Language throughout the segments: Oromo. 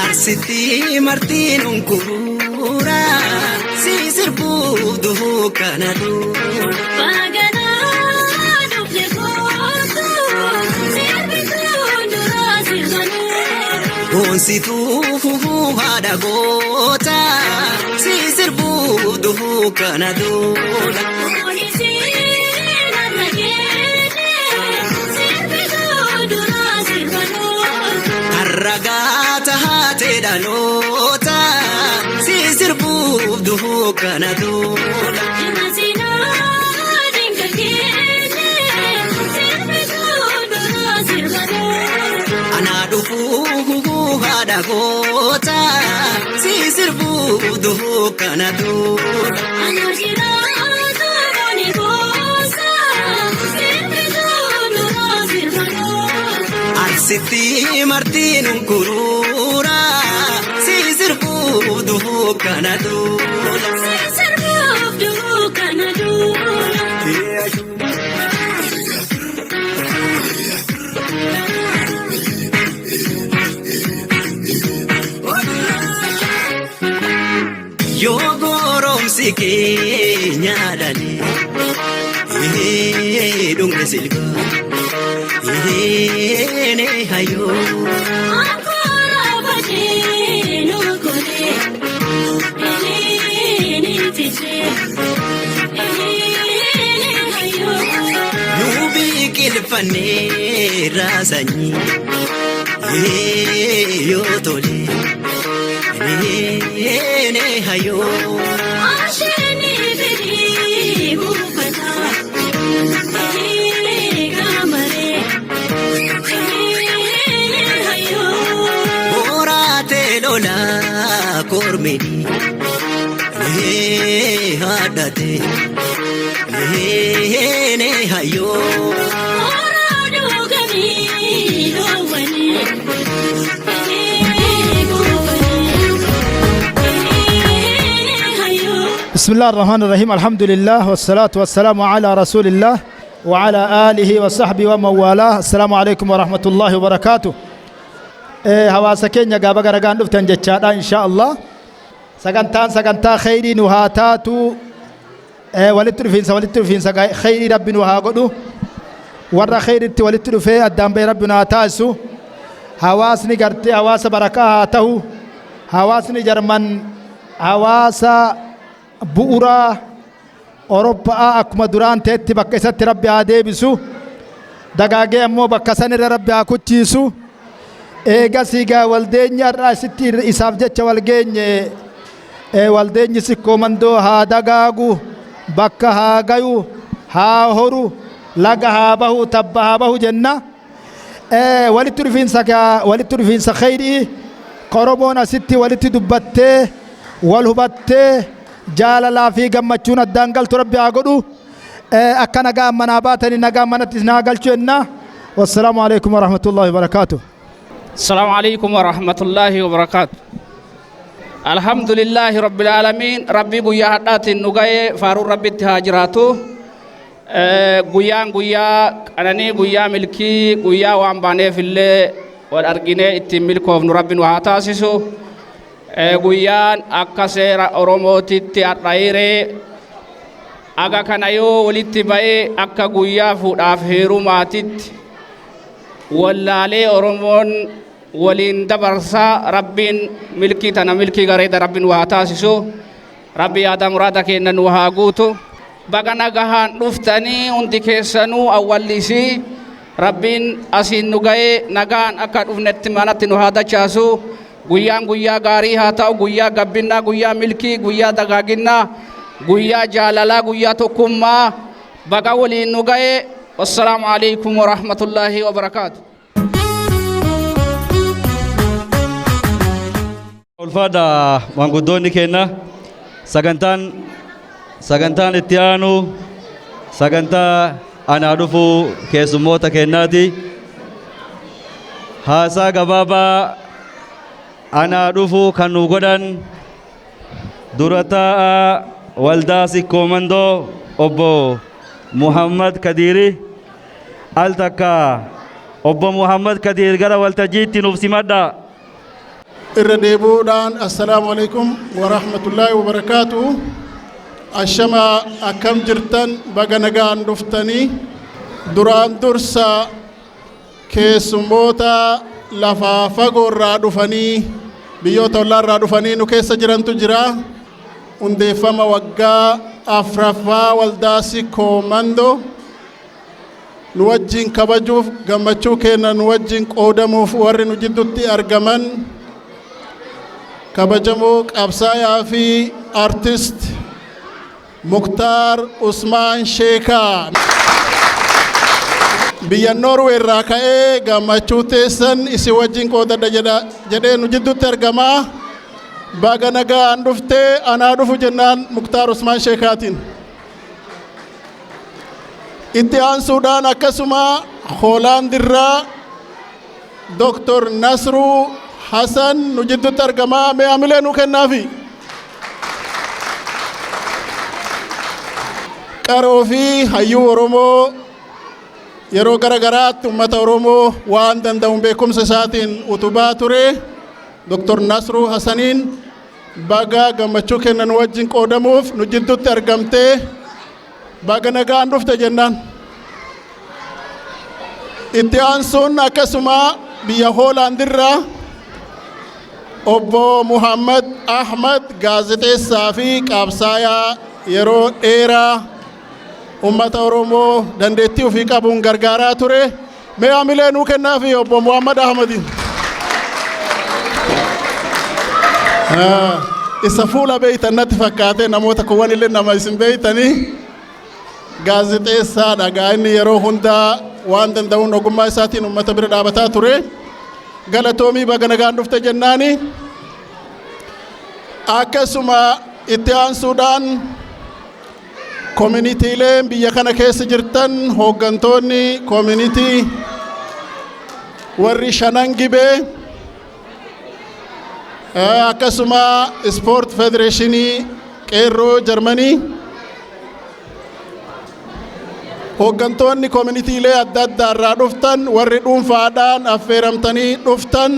Arsitti martiin unkuruura si sirbuuf duhuu kana duula. Boonsituu haadha goota si sirbuuf duhuu kana duula. Harragaa taatee dhaloota si sirbuuf duhuu kana duula. Anaa dhufuu haadha goota si sirbuuf duhuu kana duula. Arsitti martiin unkuruura si sirbuuf duhuu kana duula. Yoo goromsi keenya dhalee dhumne silba ne hayoo. Nu biqilfannee raasanyii yoo tole ne hayoo. Boraatee lolaa kormini haadhate ne hayoo. بسم الله الرحمن الرحيم، الحمد لله والصلاة والسلام على رسول الله وعلى آله وصحبه ومن والاه. السلام عليكم ورحمة الله وبركاته. Hawaasa keenya gaaba garagaan dhuftan jechaadha. Insha Allah sagantaan sagantaa kheyrii nu haa taatu. Walitti dhufiinsa kheyrii rabbi nu haa godhu. Warra kheyritti walitti dhufee addaan bahee rabbi nu haa taasisu. Hawaasni gartee hawaasa barakaa haa ta'u. Hawaasni Jarman hawaasa bu'uraa Oroppa'aa akkuma duraan ta'etti bakka isatti rabbi haa deebisu. Dagaagee ammoo bakka san irra rabbi haa kuchiisu. Eegasii gaa waldeenyi har'a asitti isaaf jecha walgeenye, waldeenyi Sikkoo Mandoo haa dagaagu, bakka haa gayu, haa horu, laga haa bahu, tabba haa bahu jenna. Walitti dhufiinsa kheyrii Oromoon asitti walitti dubbattee wal hubattee jaalalaa fi gammachuun addaan galtu rabbi haa godhu. Akka nagaa manaa baatanii nagaa manatti isin haa galchu jenna. Wassalaamu alaikum warahmatullahi wabarakaatuh. السلام عليكم ورحمة الله وبركاته. الحمد لله رب العالمين. ربي guyyaa hadhaatiin nu ga'e faaruu rabbitti haa jiraatu. Guyyaan guyyaa qananii, guyyaa milkii, guyyaa waan baaneef illee wal arginee ittiin milkoofnu rabbi nu haa taasisu. Guyyaan akka seera Oromootitti har'aayiree aga kana yoo walitti ba'ee akka guyyaa fuudhaaf heerumaatitti wallaalee Oromoon waliin dabarsaa. Rabbiin milkii tana milkii gareeda rabbi nu haa taasisu. Rabbi yaada muraada keenya nu haa guutu. Baga nagahaan dhuftanii hundi keessanuu. Awwallisii rabbiin asiin nu ga'ee nagaan akka dhufnetti manatti nu haa dachaasu. Guyyaan guyyaa gaarii haa ta'u, guyyaa gabbinnaa, guyyaa milkii, guyyaa dagaaginnaa, guyyaa jaalalaa, guyyaa tokkummaa. Baga waliin nu ga'ee. Wassalaamu alaikum warahmatullaahi wabarakaatu. Ulfaadha maanguddoonni keenya. Sagantaan itti aanu sagantaa anaa dhufuu keessummoota keenyaati. Haasaa gabaabaa anaa dhufuu kan nu godhan dura taa'aa waldaa Sikkoo Mandoo obbo Muhammad Kadiiri. Al takka obbo Muhammad Kadiir gara waltajjiitti nuuf simadha. Irra deebi'uudhaan assalaamu alaikum wa rahmatullaahi wa barakaatuhu. Ashama, akkam jirtan? Baga nagaan dhuftanii. Duraan dursa keessummoota lafaa fagoorraa dhufanii, biyyoota ollaarraa dhufanii nu keessa jirantu jira. Hundeeffama waggaa afraffaa waldaa Sikkoo Mandoo nu wajjin kabajuuf, gammachuu keenya nu wajjin qoodamuuf warri nu jidduutti argaman, kabajamoo qabsaayaa fi artist Muktaar Usmaan Sheekaa biyya Noorwee irraa ka'ee gammachuu teessan isin wajjin qoodadha jedhee nu jidduutti argamaa. Baga nagaan dhuftee, anaa dhufu jennaan Muktaar Usmaan Sheekaatiin. Itti aansuudhaan akkasuma Hoolaandirraa Dr. Nasruu Hasan nu jidduutti argamaa. Mee amilee nu kennaafi. Qaroo fi hayyuu Oromoo yeroo gara garaatti uummata Oromoo waan danda'uun beekumsa isaatiin utubaa ture. Dr. Nasruu Hasaniin baga gammachuu kennan wajjin qoodamuuf nu jidduutti argamtee, baga nagaan dhufte jennaan. Itti aansuun akkasuma biyya Hoolaandirraa obbo Muhammad Ahmad, gaazexeessaa fi qabsaayaa yeroo dheeraa uummata Oromoo dandeettii ofii qabuun gargaaraa ture. Mee amilee nuu kennaafi obbo Muhammad Ahmadiin. Isa fuula beeytan natti fakkaate, namoota kuwwan illee nama isin beeytanii gaazexeessaadha. Gaa inni yeroo hundaa waan danda'uun ogummaa isaatiin uummata bira dhaabataa ture. Galatoomii, baga nagaan dhufte jennaani. Akkasuma itti aansuudhaan koominiitiileen biyya kana keessa jirtan, hooggantoonni community warri Shanan Gibee, akkasuma ispoort federeeshinii qeerroo Jarmanii, hooggantoonni koominiitiilee adda addaa irraa dhuftan, warri dhuunfaadhaan affeeramtanii dhuftan,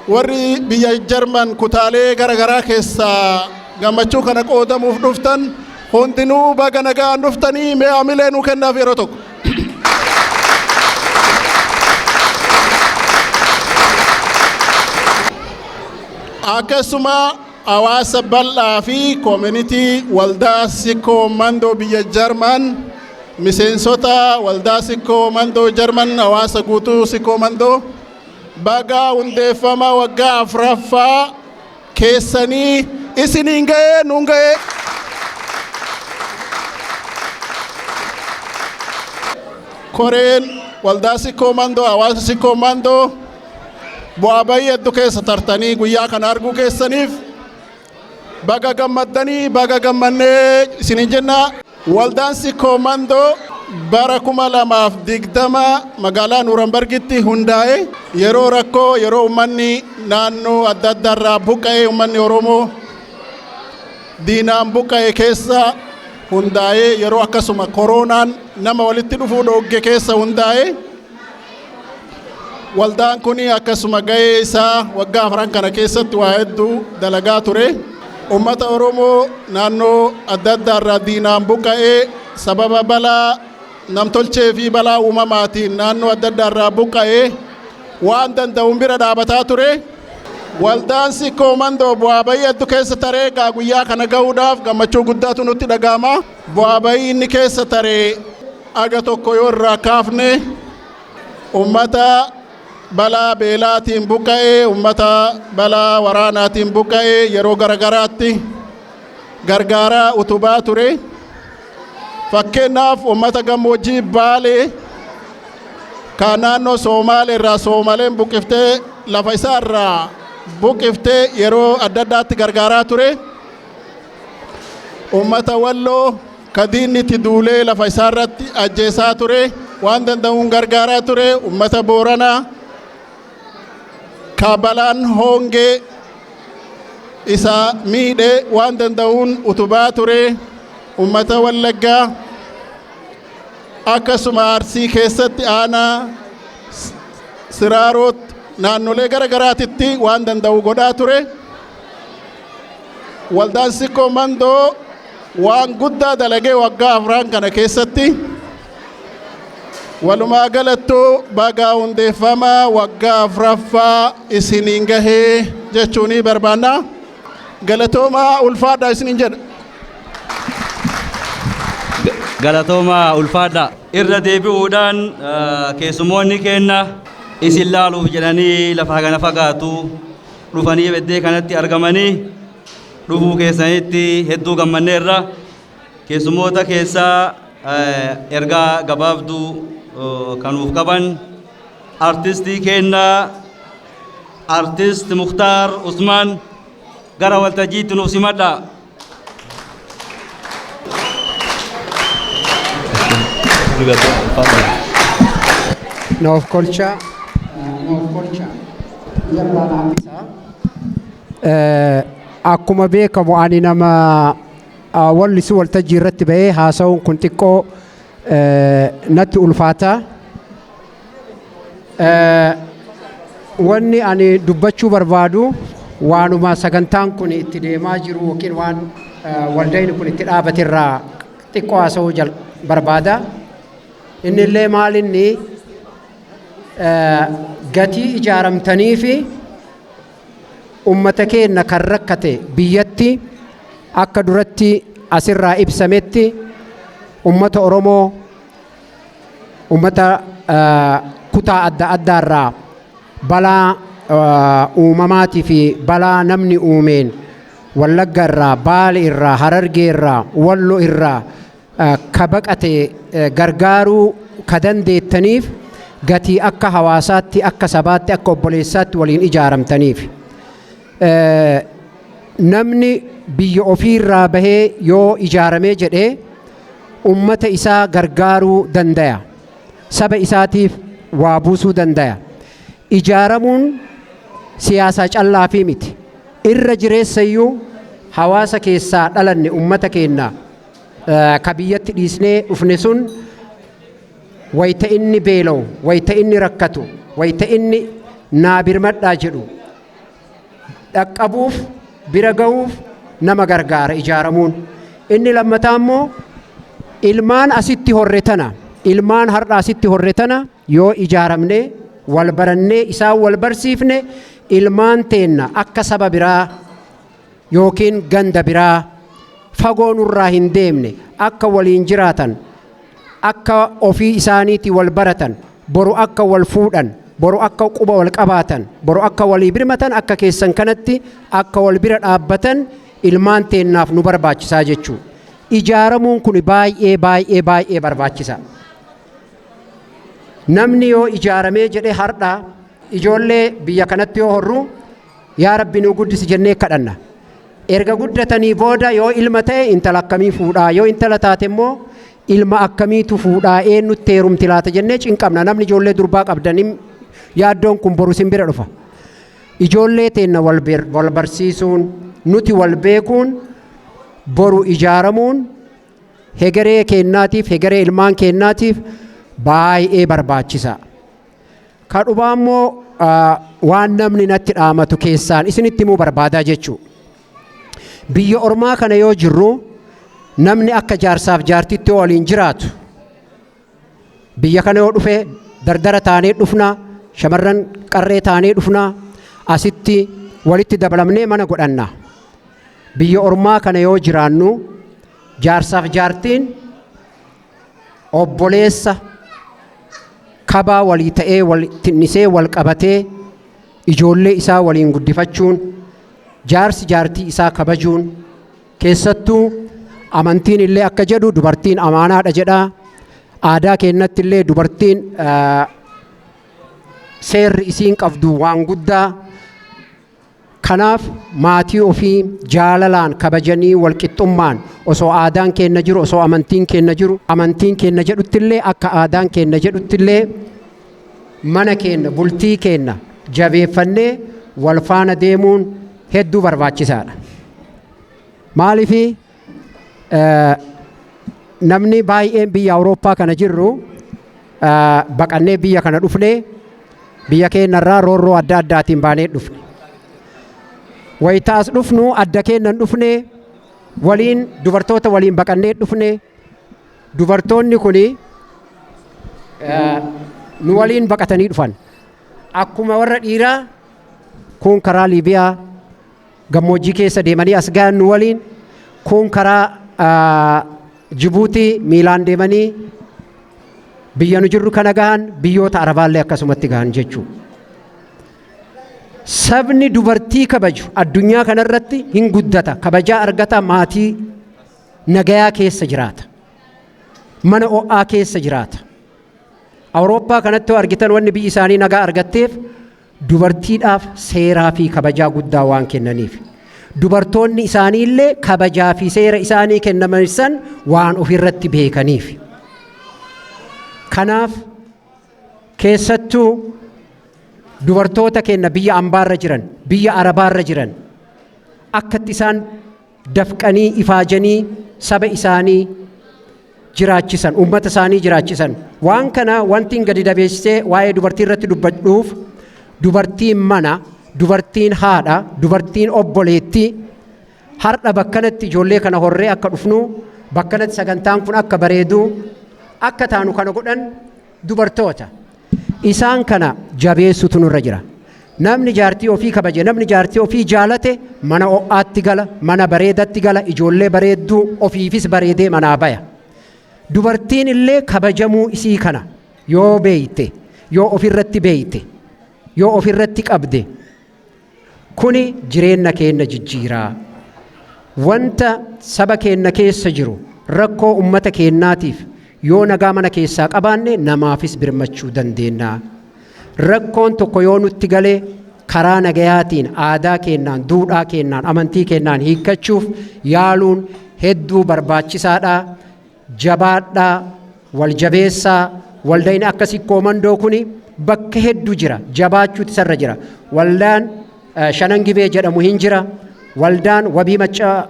warri biyya Jarman kutaalee gara garaa keessaa gammachuu kana qoodamuuf dhuftan hundinuu baga nagaan dhuftanii. Mee amilee nuu kennaaf yeroo tokko. Akkasuma hawaasa bal'aa fi community waldaa Sikkoo Mandoo biyya Jarman, miseensota waldaa Sikkoo Mandoo Jarman, hawaasa guutuu Sikkoo Mandoo, baga hundeeffama waggaa afraffaa keessanii isiniin ga'ee, nuun ga'ee. Koreen waldaa Sikkoo Mandoo, hawaasa Sikkoo Mandoo, bu'aa bayii hedduu keessa tartanii guyyaa kana arguu keessaniif baga gammaddanii, baga gammannee isiniin jenna. Waldaan Sikkoo Mandoo bara 2020 magaalaa Nuurambargitti hundaa'e. Yeroo rakkoo, yeroo uummanni naannoo adda addaarraa buqqa'e, uummanni Oromoo diinaan buqqa'e keessa hundaa'ee, yeroo akkasuma koroonaan nama walitti dhufuu dhoogge keessa hundaa'e. Waldaan kun akkasuma ga'ee isaa waggaa 4 kana keessatti waa hedduu dalagaa ture. Uummata Oromoo naannoo adda addaarraa diinaan buqqa'ee, sababa balaa namtolchee fi balaa uumamaatiin naannoo adda addaarraa buqqa'ee, waan danda'uun bira dhaabataa ture. Waldaan Sikkoo Mandoo bu'aa bayii hedduu keessa taree gaa guyyaa kana ga'uudhaaf gammachuu guddaatu nutti dhaga'ama. Bu'aa bayii inni keessa taree aga tokko yoo irraa kaafne, ummata balaa beelaatiin buqqa'ee, ummata balaa waraanaatiin buqqa'ee yeroo garagaraatti gargaaraa utubaa ture. Fakkeenyaaf ummata gammoojjii Baalee kan naannoo Soomaalee irraa Soomaleen buqqiftee, lafa isaa irraa buqqiftee, yeroo adda addaatti gargaaraa ture. Ummata Walloo ka diinni itti duulee lafa isaa irratti ajjeesaa ture waan danda'uun gargaaraa ture. Ummata Booranaa ka balaan hongee isa miidhe waan danda'uun utubaa ture. Ummata Wallaggaa, akkasuma Arsii keessatti aanaa Siraaroot Naannolee gara garaatitti waan danda'u godhaa ture. Waldaan Sikkoo Mandoo waan guddaa dalagee waggaa 4 kana keessatti. Walumaa galattuu bagaa hundeeffamaa waggaa afraffaa isiniin gahee jechuunii barbaanna. Galatoomaa, ulfaadhaa isiniin jedha. Galatoomaa, ulfaadha. Irra deebi'uudhaan keessummoonni keenya isin laaluuf jedhanii lafa kana fagaatu dhufanii beddee kanatti argamanii dhufuu keessanitti hedduu gammanneerra. Keessummoota keessaa ergaa gabaabduu kanuuf qaban artistii keenya, Artist Muktaar Usmaan, gara waltajjiitti nuuf simadha. Noof kolchaa. Noof kolchaa. Jarraan hambisaa. Akkuma beekamu ani nama wallisuu waltajjii irratti bahee haasa'uun kun xiqqoo natti ulfaata. Wanni ani dubbachuu barbaadu waanuma sagantaan kun itti deemaa jiru yookiin waan waldayni kun itti dhaabate irraa xiqqoo haasa'uu barbaada. Inni illee maal inni gatii ijaaramtanii fi ummata keenya kan rakkate biyyatti akka duratti asirraa ibsametti ummata Oromoo, ummata kutaa adda addaarraa balaa uumamaatii fi balaa namni uumeen Wallagga irraa, Baale irraa, Harargee irraa, Wallo irraa ka baqate gargaaruu ka dandeettaniif gatii akka hawaasaatti, akka sabaatti, akka obboleessaatti waliin ijaaramtaniif. Namni biyya ofiirraa bahee yoo ijaaramee jedhee ummata isaa gargaaruu dandaya. Saba isaatiif waa buusuu dandaya. Ijaaramuun siyaasaa callaafii miti. Irra jireessayyuu hawaasa keessaa dhalanne, ummata keenya ka biyyatti dhiisnee dhufne sun wayita inni beela'u, wayita inni rakkatu, wayita inni naa birmadhaa jedhu dhaqqabuuf, bira ga'uuf nama gargaara ijaaramuun. Inni lammataa immoo ilmaan asitti horre tana, ilmaan har'a asitti horre tana yoo ijaaramne, wal barannee, isaan wal barsiifne, ilmaan teenna akka saba biraa yookiin ganda biraa fagoo nurraa hin deemne akka waliin jiraatan, akka ofii isaaniitii wal baratan, boru akka wal fuudhan, boru akka quba wal qabaatan, boru akka walii birmatan, akka keessan kanatti akka wal bira dhaabbatan ilmaan teennaaf nu barbaachisaa jechuu. Ijaaramuun kun baay'ee baay'ee baay'ee barbaachisa. Namni yoo ijaaramee jedhee har'a ijoollee biyya kanatti yoo horru, "Yaa Rabbi, nuu guddisi" jennee kadhanna. Erga guddatanii booda yoo ilma ta'e intala akkamii fuudhaa, yoo intala taate immoo ilma akkamiitu fuudhaa, eenyutti heerumti laata jennee cinqabna. Namni ijoollee durbaa qabdanii yaaddoon kun boru isin bira dhufa. Ijoollee teenna wal barsiisuun, nuti wal beekuun, boru ijaaramuun hegeree keennaatiif, hegeree ilmaan keennaatiif baay'ee barbaachisa. Ka dhubaa immoo waan namni natti dhaamatu keessaan isinitti himuu barbaadaa jechuu. Biyya ormaa kana yoo jirru namni akka jaarsaaf jaartitti yoo waliin jiraatu, biyya kana yoo dhufe dardara taanee dhufna, shamarran qarree taanee dhufna, asitti walitti dabalamnee mana godhanna. Biyya ormaa kana yoo jiraannu jaarsaaf jaartiin obboleessa kabaa walii ta'ee, wal tinnisee, wal qabatee ijoollee isaa waliin guddifachuun, jaarsi jaartii isaa kabajuun, keessattuu amantiin illee akka jedhu dubartiin amaanaadha jedha. Aadaa keenyatti illee dubartiin seerri isiin qabdu waan guddaa. Kanaaf maatii ofii jaalalaan kabajanii walqixxummaan, osoo aadaan keenya jiru, osoo amantiin keenya jiru, amantiin keenya jedhuttillee, akka aadaan keenya jedhuttillee mana keenya, bultii keenya jabeeffannee wal faana deemuun hedduu barbaachisaadha. Maaliifi namni baay'een biyya Awurooppaa kana jirru baqannee biyya kana dhufnee Biyya keenyarraa roorroo adda addaatiin baanee dhufne. Wayitaas dhufnu adda keenyan dhufne, waliin dubartoota waliin baqannee dhufne. Dubartoonni kuni nu waliin baqatanii dhufan. Akkuma warra dhiiraa kun karaa Liibiyaa gammoojjii keessa deemanii as gahan, nu waliin kun karaa Jibuutii miilaan deemanii biyya nu jirru kana gahan, biyyoota Arabaallee akkasumatti gahan jechuudha. Sabni dubartii kabaju addunyaa kanarratti hin guddata, kabajaa argata, maatii nagayaa keessa jiraata. Mana ho'aa keessa jiraata. Awurooppaa kanatti yoo argitan, wanni biyyi isaanii nagaa argatteef dubartiidhaaf seeraa fi kabajaa guddaa waan kennaniif. Dubartoonni isaanii illee kabajaa fi seera isaanii kennaman san waan ofirratti beekaniif. Kanaaf keessattuu dubartoota keenya biyya ambaarra jiran, biyya Arabaarra jiran, akkatti isaan dafqanii ifaajanii saba isaanii jiraachisan, uummata isaanii jiraachisan. Waan kana wanti hin gadi dabeessee waa'ee dubartii irratti dubbadhuuf, dubartiin mana, dubartiin haadha, dubartiin obboleettii. Har'a bakkanatti ijoollee kana horree akka dhufnu, bakkanatti sagantaan kun akka bareedu akka taanu kana godhan dubartoota. Isaan kana jabeessutu nurra jira. Namni jaartii ofii kabaje, namni jaartii ofii jaalate mana ho'aatti gala, mana bareedatti gala, ijoollee bareedduu ofiifis bareedee manaa baya. Dubartiin illee kabajamuu isii kana yoo beeyte, yoo ofirratti beeyte, yoo ofirratti qabde, kuni jireenya keenya jijjiiraa. Wanta saba keenya keessa jiru, rakkoo ummata keenyaatiif yoo nagaa mana keessaa qabaanne, namaafis birmachuu dandeenya. Rakkoon tokko yoo nutti galee, karaa nagayaatiin, aadaa keenyaan, duudhaa keenyaan, amantii keenyaan hiikkachuuf yaaluun hedduu barbaachisaadha. Jabaadhaa, wal jabeessaa. Waldaan akka Sikkoo Mandoo kuni bakka hedduu jira, jabaachuutu isarra jira. Waldaan Shanan Gibee jedhamu hin jira. Waldaan Wabii Maccaa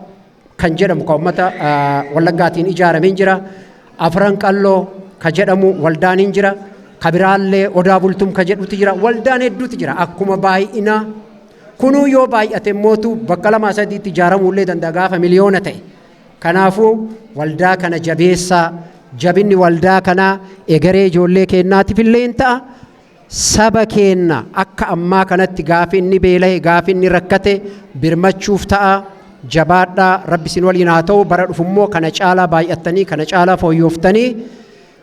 kan jedhamu kan uummata Wallaggaatiin ijaarame hin jira. Afran Qalloo ka jedhamu waldaan hin jira. Kabiraallee Odaa Bultum ka jedhutu jira. Waldaan hedduutu jira. Akkuma baay'ina kunuu yoo baay'ate mootu bakka lamaa sadiitti ijaaramuu illee danda'a gaafa miliyoona ta'e. Kanaafuu waldaa kana jabeessaa. Jabinni waldaa kanaa egeree ijoollee keenyaatiif illee hin ta'a. Saba keenna akka ammaa kanatti gaafi inni beela'e, gaafi inni rakkate birmachuuf ta'a. Jabaadhaa, Rabbi isin waliin haa ta'u. Bara dhufummoo kana caalaa baay'attanii, kana caalaa fooyyooftanii,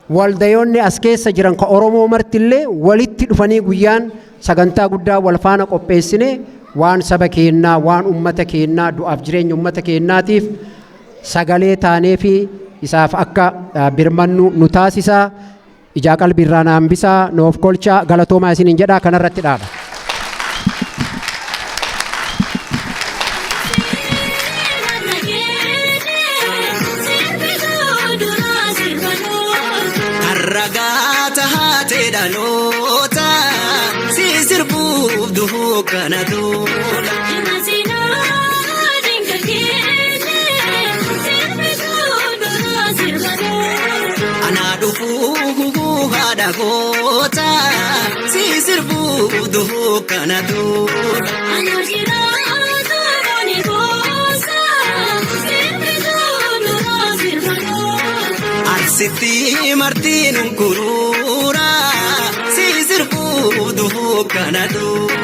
waldayoonni as keessa jiran ka Oromoo martillee walitti dhufanii guyyaan sagantaa guddaa wal faana qopheessine, waan saba keennaa, waan ummata keennaa, du'aaf jireenya ummata keennaatiif sagalee taanee fi isaaf akka birmannu nu taasisaa. Ijaa qalbiirraa na hambisaa, noof kolchaa, galatoomaa isiniin jedhaa, kanarratti dhaaba. Harragaata haatee dhaloota si sirbuuf duhuu kana duula. Anaa dhufuu haadha goota si sirbuuf duhuu kana duula. Arsitti martiin kuruura si sirbuuf duhuu kana duula.